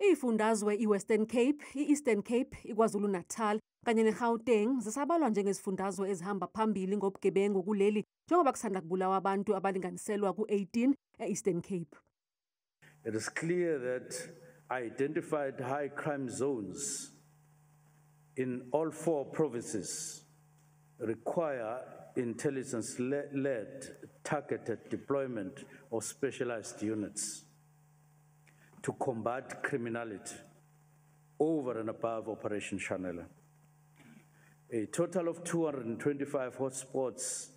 Izifundazwe iWestern Cape, i-Eastern Cape, iKwaZulu-Natal kanye neGauteng zisabalwa njengezifundazwe ezihamba phambili ngobugebengu kuleli, njengoba kusanda kubulawa abantu abalinganiselwa ku-18 e-Eastern Cape. It is clear that identified high crime zones in all four provinces require intelligence-led targeted deployment of specialized units to combat criminality over and above Operation Shanela. A total of 225 hotspots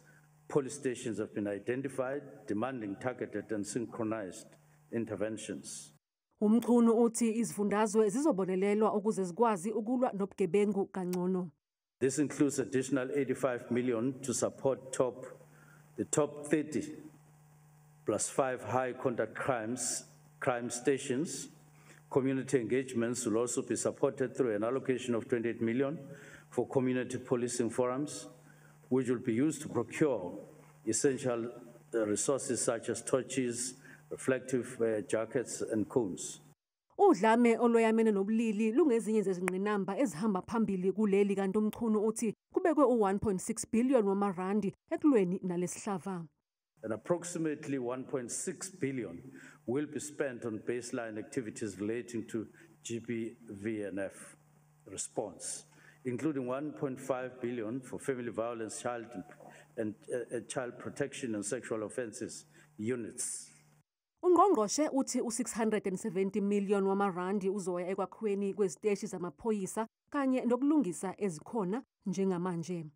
police stations have been identified, demanding targeted and synchronized interventions. UMchunu uthi izifundazwe zizobonelelwa ukuze zikwazi ukulwa nobugebengu kangcono. This includes additional 85 million to support the top 30 plus 5 high contact crime stations. Community engagements will also be supported through an allocation of 28 million for community policing forums, which will be used to procure essential resources such as torches, reflective jackets and cones. Udlame olweyamene nobulili lungezinye zezingqinamba ezihamba phambili kuleli, kanti uMchunu uthi kubekwe u-1.6 billion wamarandi ekulweni nalesihlava. And approximately 1.6 billion will be spent on baseline activities relating to GBVF response, including 1.5 billion for family violence, child and child protection and sexual offences units. Ungqongqoshe uthi u-670 million wamarandi uzoya ekwakhiweni kweziteshi zamaphoyisa kanye nokulungisa ezikhona njengamanje.